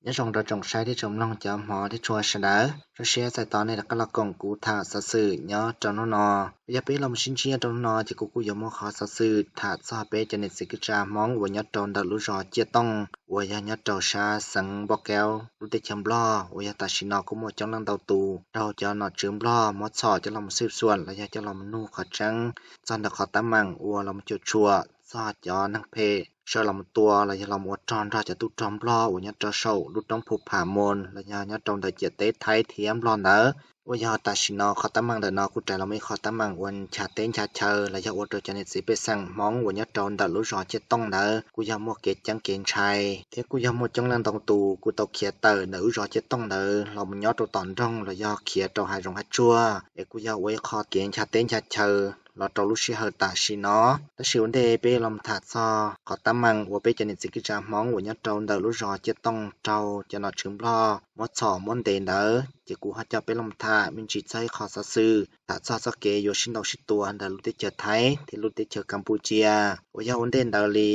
Nyob zoo rau tsoom saib thiab tsoom mloog cov hmov thiab tshua sawv daws, zoo siab txais tos nej rov qab los koom kuv tham xov xwm nyob rau hnub no. Yog peb los sib ntsib rau hnub no ces kuv kuj yuav muaj qhov xov xwm tham txog peb cov niam txiv kwv tij Hmoob uas nyob rau ntawm lub zos Ciaj Tooj uas yog nyob rau sab xeev Npauj Kaub lub teb chaws Nplog uas yog tam sim no kuj muaj coob leej ntau tus raug cov nom tswv Nplog muab txhom coj los mus xwj xuam los yog coj los mus nug qhov tseeb txog ntawm qhov teeb meem uas los cuam tshuam txog cov neeg phem sawv los mus tua los yog los ua rog nrog cov tub rog Nplog uas nyob rau saum lub roob Phu Pham Moos los yog nyob rau ntawm ciam teb Thaib thiab Nplog ntawd. Uas yog tam sim no qhov teeb meem ntawm no kuj rais los ib qhov teeb meem uas nchav teb nchav chaw los yog ua rau cov niam txiv pej xeem Hmoob uas nyob rau ntawm lub zos Ciaj Tooj ntawd kuj yog muaj kev ceeb kev ntshai thiab kuj yog muaj coob leej ntau tus kuj tau khiav tawm ntawm lub zos Ciaj Tooj ntawd los mus nyob rau tom nroog los yog khiav rau hav zoov hav tsuag es kuj yog ua ib qho kev nchav teb nchav chaw los rau lub sij hawm tam sim no. Tab sis ua ntej peb los tham txog qhov teeb meem uas peb cov niam txiv kwv tij Hmoob uas nyob rau ntawm lub zos Ciaj Tooj raug cov nom tswv Nplog muab txhom muab ntes ntawd ces kuv ho coj peb los tham me ntsis txog ib qho xov xwm tham txog txoj kev yuav sib ntaus sib tua ntawm lub teb chaws Thaib thiab lub teb chaws Kaspuscia uas yog ua ntej ntawd li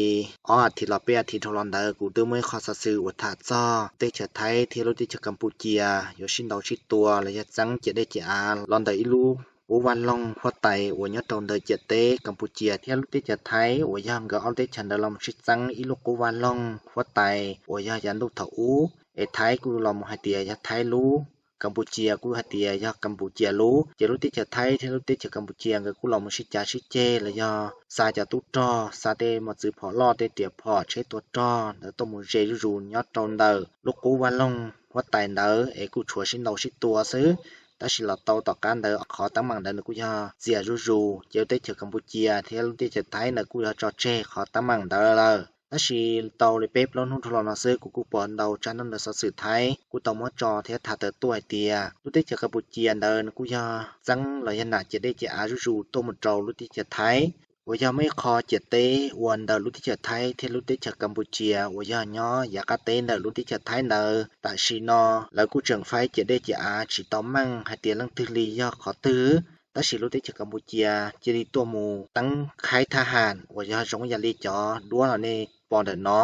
ob as thiv los peb as thiv dhau los ntawd kuv twb muaj ib qho xov xwm uas tham txog teb chaws Thaib thiab lub teb chaws Kaspuscia yuav sib ntaus sib tua los yog txeeb ciam dej ciam av los ntawm ib lub qub vaj loog huab tais uas nyob rau ntawm ciam teb Kaspuscia thiab lub teb chaws Thaib uas yog nkawd ob teb chaws ntawd los sib txeeb ib lub qub vaj loog huab tais uas yog yav ntuj thaum ub es Thaib kuj los mus hais tias yog Thaib lub, Kaspuscia kuj hais tias yog Kaspuscia lub. Ces lub teb chaws Thaib thiab lub teb chaws Kaspuscia nkawd kuj los mus sib cav sib ceg los yog xa cov tub rog, xa tej mos txwv phom loj tej riam phom tsheb tua rog ntawd tuaj mus ze zuj zus nyob rau ntawm lub qub vaj loog huab tais ntawd es kuj tshuav sib ntaus sib tua xwb. Tab sis los tau tom qab ntawd qhov teeb meem ntawd nws kuj yog txias zuj zus ces lub teb chaws Kaspuscia thiab lub teb chaws Thaib ntawd kuj yog tso tseg qhov teeb meem ntawd lawm. Tab sis tau li peb plaub hnub dhau los no xwb kuv kuj pom ntau tsab ntaub ntawv xov xwm Thaib kuj tau muab tso thiab tham tawm tuaj hais tias lub teb chaws Kaspuscia ntawd nws kuj yog txeeb los yog nam ciam dej ciam av zuj zus tuaj mus rau lub teb chaws Thaib uas yog muaj ib qho ciam teb uas ntawm lub teb chaws Thaib thiab lub teb chaws Kaspuscia uas yog nyob yav qab teb ntawm lub teb chaws Thaib ntawd tam sim no lawv kuj tseem faib ciam dej ciam av tsis tau meej hais tias leej twg li yog qhov twg. Tab sis lub teb chaws Kaspuscia cia li tuaj mus teeb khaib thab ham uas yog zoo yam li cov duab los nej pom ntawm no,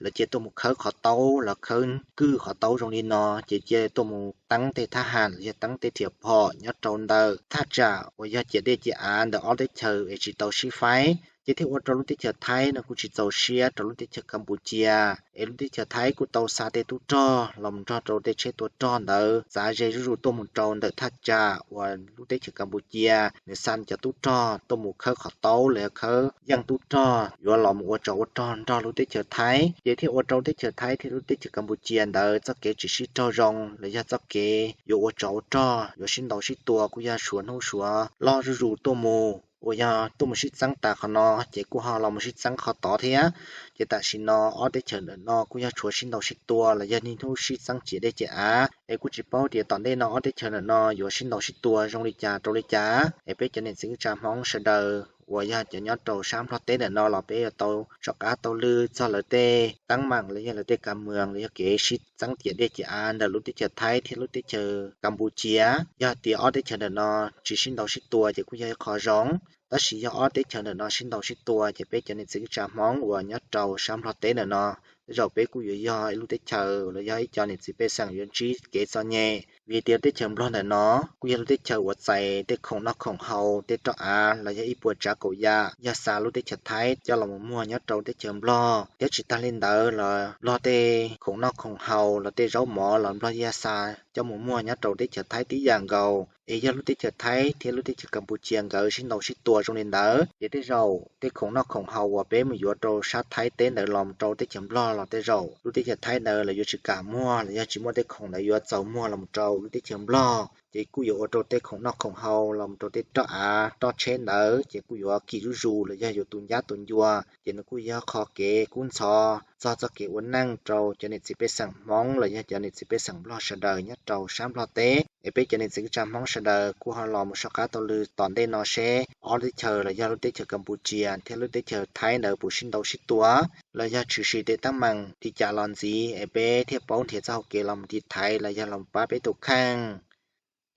lawv cia tuaj mus khawb qhov taub los khawb kwj qhov taub zoo li no ces cia tuaj mus teeb tej thab ham los yog teeb tej riam phom nyob rau ntawm thaj tsam uas yog ciam dej ciam av ntawm ob teb chaws es tsis tau sib faib ces thiaj ua rau lub teb chaws Thaib no kuj tsis txaus siab rau lub teb chaws Kaspuscia es lub teb chaws Thaib kuj tau xa tej tub rog los mus nrog rau tej tsheb tua rog ntawd txav ze zuj zus tuaj mus rau ntawm thaj tsam uas lub teb chaws Kaspuscia nws xa cov tub rog tuaj mus khawb qhov taub los yog khawb yeej tub rog yuav los mus ua tsov ua rog nrog lub teb chaws Thaib ces thiaj ua rau teb chaws Thaib thiab lub teb chaws Kaspuscia ntawd txoj kev tsis sib raug zoo los yog txoj kev yuav ua tsov ua rog yuav sib ntaus sib tua kuj yog suav hnub suav loj zuj zus tuaj mus uas yog tuaj mus sib txeeb tas qhov no ces kuj ho los mus sib txeeb qhov tod thiab. Ces tam sim no ob teb chaws ntawm no kuj yog tshuav sib ntaus sib tua los yog niaj hnub sib txeeb ciam dej ciam av es kuj tsis paub tias tom ntej no ob teb chaws ntawm no yuav sib ntaus sib tua zoo li cas rau li cas es peb cov niam txiv kwv tij Hmoob sawv daws uas yog cov nyob rau sab Nplog teb ntawm no los peb yuav tau soj qab tau lw txog lawv tej teeb meem los yog lawv tej kam mwm los yog kev sib txeeb ciam dej ciam av ntawm lub teb chaws Thaib thiab lub teb chaws Kaspuscia. Yog tias ob teb chaws ntawm no tsis sib ntaus sib tua ces kuj yog ib qho zoo, tab sis yog ob teb chaws ntawm no sib ntaus sib tua ces peb cov niam txiv kwv tij Hmoob uas nyob rau sab Nplog teb ntawm no tej zaum peb kuj yuav yog ib lub teb chaws los yog ib co niam txiv pej xeem yuav ntsib kev txom nyem vim tias teb chaws Nplog ntawm no kuj yog lub teb chaws uas txais tej khoom noj khoom haus tej roj av los yog ib puas tsav kaum yam yog xa lub teb chaws Thaib coj los mus muag nyob rau teb chaws Nplog thiab tsis tag li ntawd los Nplog tej khoom noj khoom haus los tej zaub mov los Nplog yog xa coj mus muag nyob rau teb chaws Thaib tib yam nkaus es yog lub teb chaws Thaib thiab lub teb chaws Kaspuscia nkawd sib ntaus sib tua zoo li ntawd ces tej zaum tej khoom noj khoom haus uas peb mus yuav rau sab Thaib teb ntawd los rau teb chaws Nplog los tej zaum lub teb chaws Thaib ntawd lawv yuav tsis kam muag los yog tsis muaj tej khoom ntawd yuav txaus muag los rau lub teb chaws Nplog ces kuj yuav ua rau tej khoom noj khoom haus los rau tej roj av roj tsheb ntawd ces kuj yuav kim zuj zus los yog yuav tu ncab tu ncua ces nws kuj yog qho kev kub ntxhov txog txoj kev ua neej rau cov niam txiv pej xeem Hmoob los yog cov niam txiv pej xeem Nplog sawv daws nyob rau sab Nplog teb es peb cov niam txiv kwv tij Hmoob sawv daws kuj ho los mus soj qab tau lw tom ntej no seb ob teb chaws los yog lub teb chaws Kaspuscia thiab lub teb chaws Thaib ntawd puas sib ntaus sib tua los yog tshwm sim tej teeb meem li cas los ntxiv es peb thiaj paub nrhiav txoj hau kev los tiv thaiv los yog los pab peb tus kheej.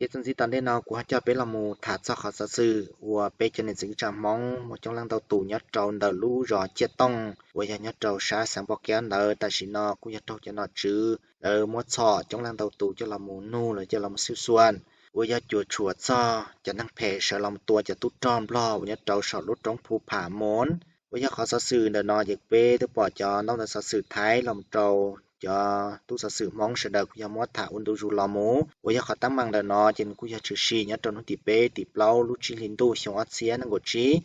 Ces txuas ntxiv tom ntej no kuv ho coj peb los mus tham txog qhov xov xwm uas peb cov niam txiv kwv tij Hmoob muaj coob leej ntau tus nyob rau ntawm lub zos Ciaj Tooj uas yog nyob rau sab xeev Npauj Kiab ntawd, tam sim no kuj yog raug cov nom tswv lawv muab txhom coob leej ntau tus coj los mus nug los coj los mus xwb xuas uas yog cuam tshuam txog cov neeg phem sawv los tua cov tub rog Nplog uas nyob rau saum lub roob Phu Pham Moos. Uas yog qhov xov xwm ntawm no ces peb twb pom cov ntaub ntawv xov xwm Thaib los rau cov tub xov xwm Hmoob sawv daws kuj yog muab tham ua ntu zus los mus uas yog qhov teeb meem ntawm no ces nws kuj yog tshwm sim nyob rau hnub tim peb tim plaub lub tsib hlis ntuj xyoo ob txhiab nees nkaum tsib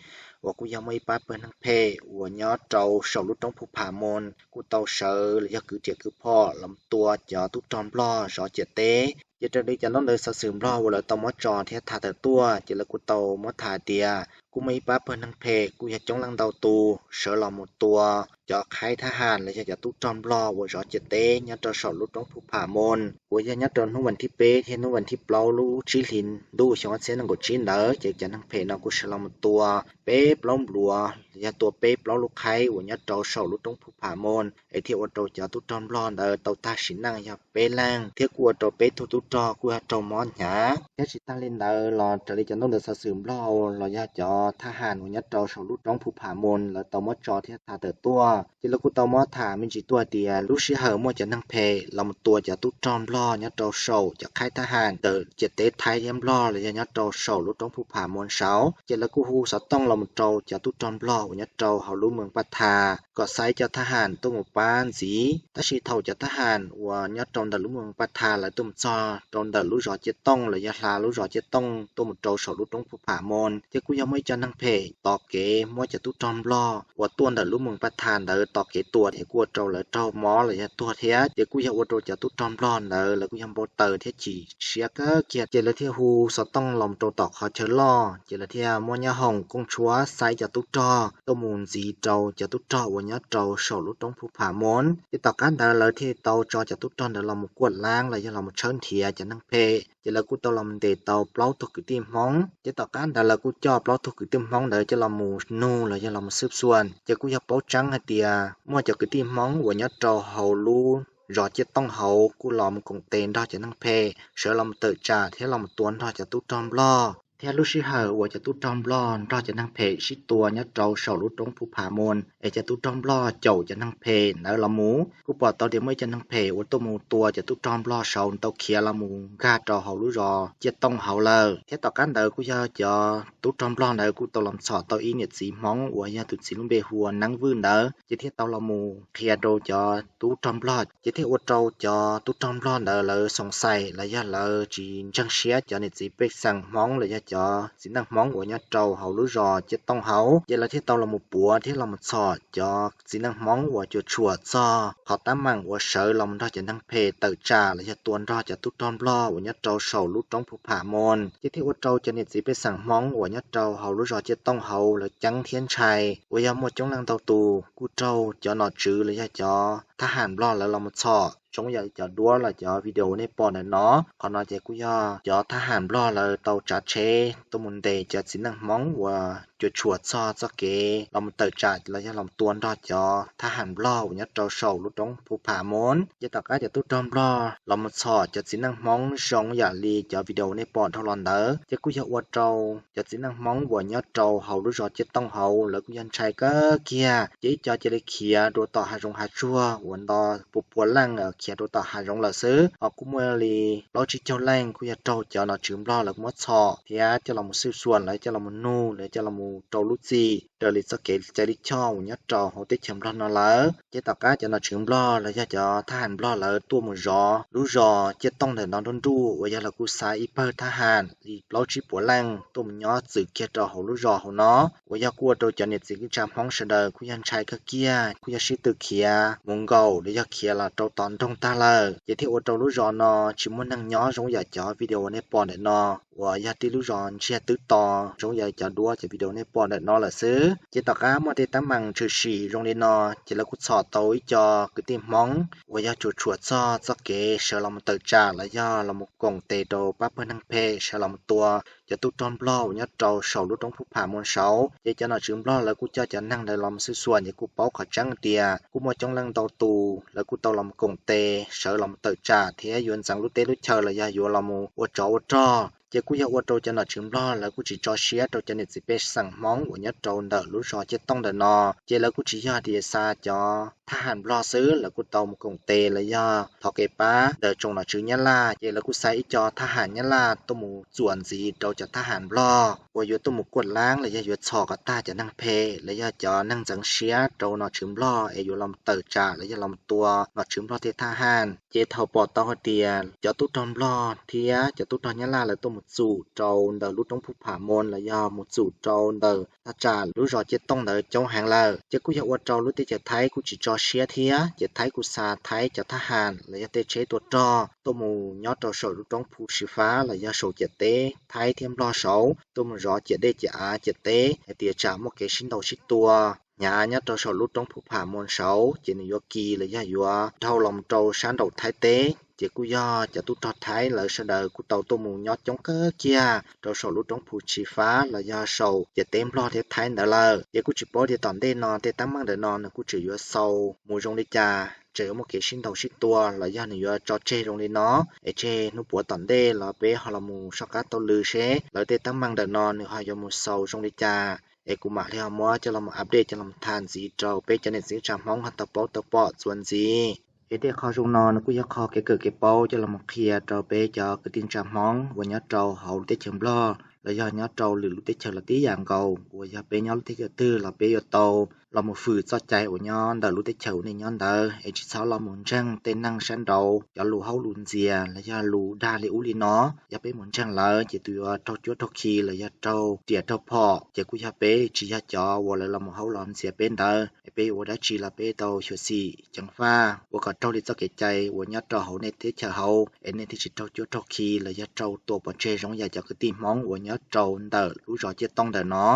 uas kuj yog muaj ib pab pawg neeg phem uas nyob rau saum lub roob Phu Pham Moos kuj tau sawv los yog kwv riam kwv phom los tua cov tub rog Nplog zov ciam teb. Ces raws li cov ntaub ntawv xov xwm Nplog uas lawv tau muab tso thiab tham tawm tuaj ces lawv kuj tau muab tham tias kuj muaj ib pab pawg neeg phem kuj yog coob leej ntau tus sawv los mus tua cov qhaib thab ham los yog cov tub rog Nplog uas zov ciam teb nyob rau saum lub roob Phu Pham Moos uas yog nyob rau hnub vas thib peb thiab hnub vas thib plaub lub tsib hlis ntuj xyoo ob txhiab nees nkaum tsib ntawd ces cov neeg phem no kuj sawv los mus tua peb plaub npluav los yog tua peb plaub lub qhaib uas nyob rau saum lub roob Phu Pham Moos es thiaj ua rau cov tub rog Nplog ntawd tau tag sim neej yog peb leeg thiab kuj ua rau peb tug tub rog kuj yog raug mob hnyav. Thiab tsis tag li ntawd los raws li cov ntaub ntawv xov xwm Nplog los yog cov thab ham uas nyob rau saum lub roob Phu Pham Moos lawv tau muab tso thiab tham tawm tuaj ces lawv kuj tau muab tham me ntsis tuaj tias lub sij hawm muaj cov neeg phem los mus tua cov tub rog Nplog nyob rau saum cov qhaib thab ham ntawm ciam teb Thaib thiab Nplog los yog nyob rau saum lub roob Phu Pham Moos saud ces lawv kuj hu xov tooj los mus rau cov tub rog Nplog uas nyob rau hauv lub moos Paj Tha kom xa ib co thab ham tuaj mus pab ntxiv. Tab sis thaum cov thab ham uas nyob rau ntawm lub moos Paj Tha lawv tuaj mus txog rau ntawm lub zos Ciaj Tooj los yog hla lub zos Ciaj Tooj tuaj mus rau saum lub roob Phu Pham Moos ces kuj yog muaj ib co neeg phem tos kev muab cov tub rog Nplog uas tuaj ntawm lub moos Paj Tha ntawd tos kev tua ces kuj ua rau lawv raug mob los yog tuag thiab ces kuj yog ua rau cov tub rog Nplog ntawd lawv kuj yog npau taws thiab chim siab kawg kiag ces lawv thiaj hu xov tooj los rau tom qhov chaw loj ces lawv thiaj muab nyab hoom kooj tshuab xa ib co tub rog tuaj mus ntxiv rau cov tub rog uas nyob rau saum lub roob Phu Pham Moos ces tom qab ntawd lawv thiaj tau tso cov tub rog ntawd los mus kuaj laab los yog los mus tshawb nrhiav cov neeg phem ces lawv kuj tau los ntes tau plaub tug kwv tij Hmoob ces tom qab ntawd lawv kuj coj plaub tug kwv tij Hmoob ntawd coj los mus nug los yog los mus xwb xuas ces kuj yog paub tseeb hais tias muaj cov kwv tij Hmoob uas nyob rau hauv lub zos Ciaj Tooj hauv kuj los mus koom tes nrog cov neeg phem sawv los mus tawm tsam thiab los mus tua nrog cov tub rog Nplog thiab lub sij hawm uas cov tub rog Nplog nrog cov neeg phem sib tua nyob rau saum lub roob Phu Pham Moos es cov tub rog Nplog caum cov neeg phem ntawd los mus kuj pom tau tias muaj ib co neeg phem uas tuaj mus tua cov tub rog Nplog saud tau khiav los mus nkag rau hauv lub zos Ciaj Tooj hauv lawm thiab tom qab ntawd kuj yog cov tub rog Nplog ntawd kuj tau los txhom tau ib niam txiv Hmoob uas yog tus txiv lub npe hu ua Neeb Vwj ntawd ces thiaj tau los mus qhia rau cov tub rog Nplog ces thiaj ua rau cov tub rog Nplog ntawd lawv xoom xais los yog lawv tsis ntseeg siab cov niam txiv pej xeem Hmoob los yog cov txiv neej Hmoob uas nyob rau hauv lub zos Ciaj Tooj hauv ces lawv thiaj tau los mus puav thiab los mus txhom cov txiv neej Hmoob uas cuam tshuam txog qhov teeb meem uas sawv los nrog cov neeg phem tawm tsam los yog tua nrog cov tub rog Nplog uas nyob rau saum lub roob Phu Pham Moos ces thiaj ua rau cov niam txiv pej xeem Hmoob uas nyob rau hauv lub zos Ciaj Tooj hauv lawv ceeb thiab ntshai uas yog muaj coob leej ntau tus kuj raug cov nom tswv los yog cov thab ham Nplog lawv los mus txhom zoo yam li cov duab los cov video nej pom ntawm no. Qhov no ces kuj yog cov thab ham Nplog lawv tau tsav tsheb tuaj mus ntes cov txiv neej Hmoob uas cuam tshuam txog txoj kev los mus tawm tsam los yog los tua nrog cov thab ham Nplog uas nyob rau saum lub roob Phu Pham Moos ces tom qab cov tub rog Nplog los mus txhom cov txiv neej Hmoob zoo yam li cov video nej pom dhau los ntawd ces kuj yog ua rau cov txiv neej Hmoob uas nyob rau hauv lub zos Ciaj Tooj hauv lawv kuj yog ntshai kawg kiag ces ib co cia li khiav rau tom hav zoov hav tsuag uas nto pua pua leej khiav rau tom hav zoov lawm xwb. Ho kuj muaj li plaub tsib caug leej kuj yog raug cov nom tswv Nplog lawv muab txhom thiab coj los mus xwb xuas lawv coj los mus nug lawv coj los mus rau lub txim raws li txoj kev cai lij choj uas nyob rau hauv teb chaws Nplog no lawm ces tom qab cov nom tswv Nplog los yog cov thab ham Nplog lawv tuaj mus zov lub zos Ciaj Tooj ntawm no nruj nruj uas yog lawv kuj xa ib pawg thab ham li plaub tsib puas leej tuaj mus nyob txwm kiag rau hauv lub zos hauv no uas yog kuj ua rau cov niam txiv kwv tij Hmoob sawv daws kuj yog ntshai kawg kiag kuj yog sib tw khiav mus nkaum los yog khiav los rau tom nroog tag lawm ces thiaj ua rau lub zos no tsis muaj neeg nyob zoo yam cov video nej pom ntawm no uas yog tib lub zos ntsiag twb to zoo yam cov duab cov video nej pom ntawm no lawm xwb. Ces tom qab muaj tej teeb meem tshwm sim zoo li no ces lawv kuj txhom tau ib co kwv tij Hmoob uas yog cuam tshuam txog txoj kev sawv los mus tawm tsam los yog los mus koom tes rau pab pawg neeg phem sawv los mus tua cov tub rog Nplog uas nyob rau saum lub roob Phu Pham Moos saud ces cov nom tswv Nplog lawv kuj coj cov neeg ntawd los mus xwb xuas ces kuj paub qhov tseeb tias kuj muaj coob leej ntau tus lawv kuj tau los mus koom tes sawv los mus tawm tsam thiab yuav ntxeev lub teb lub chaw los yog yuav los mus ua tsov ua rog Ces kuj yog ua rau cov nom tswv Nplog lawv kuj tsis tso siab rau cov niam txiv pej xeem Hmoob uas nyob rau ntawm lub zos Ciaj Tooj ntawm no. Ces lawv kuj tsis yog tias xa cov thab ham Nplog xwb, lawv kuj tau mus koom tes los yog thov kev pab ntawm tsoom nom tswv Nyab Laj, ces lawv kuj xa ib co thab ham Nyab Laj tuaj mus txuam ntxiv rau cov thab ham Nplog uas yuav tuaj mus kuaj laab los yog yuav txhom kom tag cov neeg phem los yog cov neeg ntxeev siab rau nom tswv Nplog es yuav los tawm tsam los yog los tua nom tswv Nplog tej thab ham. Ces thaum pom tau hais tias cov tub rog Nplog thiab cov tub rog Nyab Laj lawv tuaj mus txum rau ntawm lub roob Phu Pham Moos los yog mus txum rau ntawm thaj tsam lub zos Ciaj Tooj ntawd coob heev lawm, ces kuj yog ua rau lub teb chaws Thaib kuj tsis tso siab thiab, ces Thaib kuj xa Thaib cov thab ham los yog tej tsheb tua rog tuaj mus nyob rau saum lub roob Phu Tsi Fab los yog saum ciam teb Thaib thiab Nplog saud, tuaj mus zov ciam dej ciam av ciam teb hais tias tsam muaj kev sib ntaus sib tua hnyav nyob rau saum lub roob Phu Pham Moos saud, ces nws yuav kis los yog yuav dhau los rau sab nraum Thaib teb. Ces kuj yog cov tub rog Thaib lawv sawv daws kuj tau tuaj mus nyob coob kawg kiag rau saum lub roob Phu Tsi Fab los yog saum ciam teb Nplog thiab Thaib ntawd lawm. Ces kuj tsis paub tias tom ntej no tej teeb meem ntawm no nws kuj tseem yuav xaus mus zoo li cas, tseem yuav muaj kev sib ntaus sib tua los yog nws yuav tso tseg zoo li no, es tseg hnub puav tom ntej los peb ho los mus soj qab taug lw seb lawv tej teeb meem ntawm no nws ho yuav mus xaus zoo li cas, es kuv mam li ho muab coj los update coj los tham ntxiv rau peb cov niam txiv tsa Hmoob ho tau paub tau pom txuas ntxiv. Es tej qho zoo no nws kuj yog qho kev kawm kev paub coj los qhia rau peb cov kwv tij tsa Hmoob uas nyob rau hauv lub teb chaws Nplog los yog nyob rau lwm lub teb chaws los tib yam nkaus, uas yog peb nyob lub teb chaws twg los peb yuav tau los mus fwm txoj cai uas nyob ntawm lub teb chaws uas nej nyob ntawd, es tsis txhob los mus ntseeg tej neeg sab nraud cov lus haub lus ntxias los yog lus dag li ub li no. Yog peb mus ntseeg lawv ces tus yuav raug cuab raug khi los yog raug riam raug phom, ces kuj yog peb tsis yog cov uas lawv los mus haub los ntxias peb ntawd, es peb yuav ua dab tsi los peb tau xyuam xim ceev faj ua kom raug li txoj kev cai uas nyob rau hauv nej teb chaws hauv, es nej thiaj tsis raug cuab raug khi los yog raug tua pov tseg zoo yam cov kwv tij Hmoob uas nyob rau ntawm lub zos Ciaj Tooj ntawm no.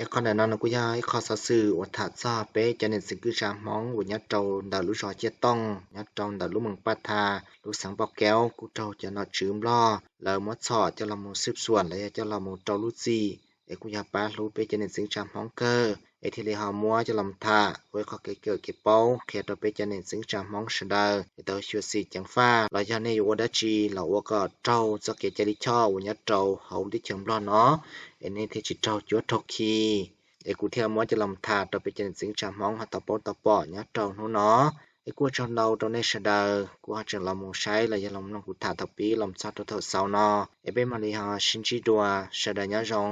Es qhov ntawm no nws kuj yog ib qho xov xwm uas tham txog peb cov niam txiv kwv tsa Hmoob uas nyob rau ntawm lub zos Ciaj Tooj nyob rau ntawm lub moos Paj Tha, lub xeev Paj Kaub kuj raug cov nom tswv Nplog lawv muab txhom coj los mus xwb xuam los yog coj los mus rau lub txim, es kuj yog pab hlub peb cov niam txiv tsa Hmoob kawg, es thiaj li ho muab coj los tham ua ib qho kev kawm kev paub qhia rau peb cov niam txiv tsa Hmoob sawv daws es tau xyuam xim ceev faj los yog nej yuav ua dab tsi los ua kom raug txoj kev cai lij choj uas nyob rau hauv teb chaws Nplog no, es nej thiaj tsis raug cuab raug khi. Es kuv thiaj muab coj los tham rau peb cov niam txiv tsa Hmoob ho tau paub tau pom nyob rau hnub no. Es kuj ua tsaug ntau rau nej sawv daws kuj ho tseem los mus saib los yog los mloog kuv tham thaum pib los txog rau thaum xaus no. Es peb mam li ho sib ntsib dua, sawv daws nyob zoo.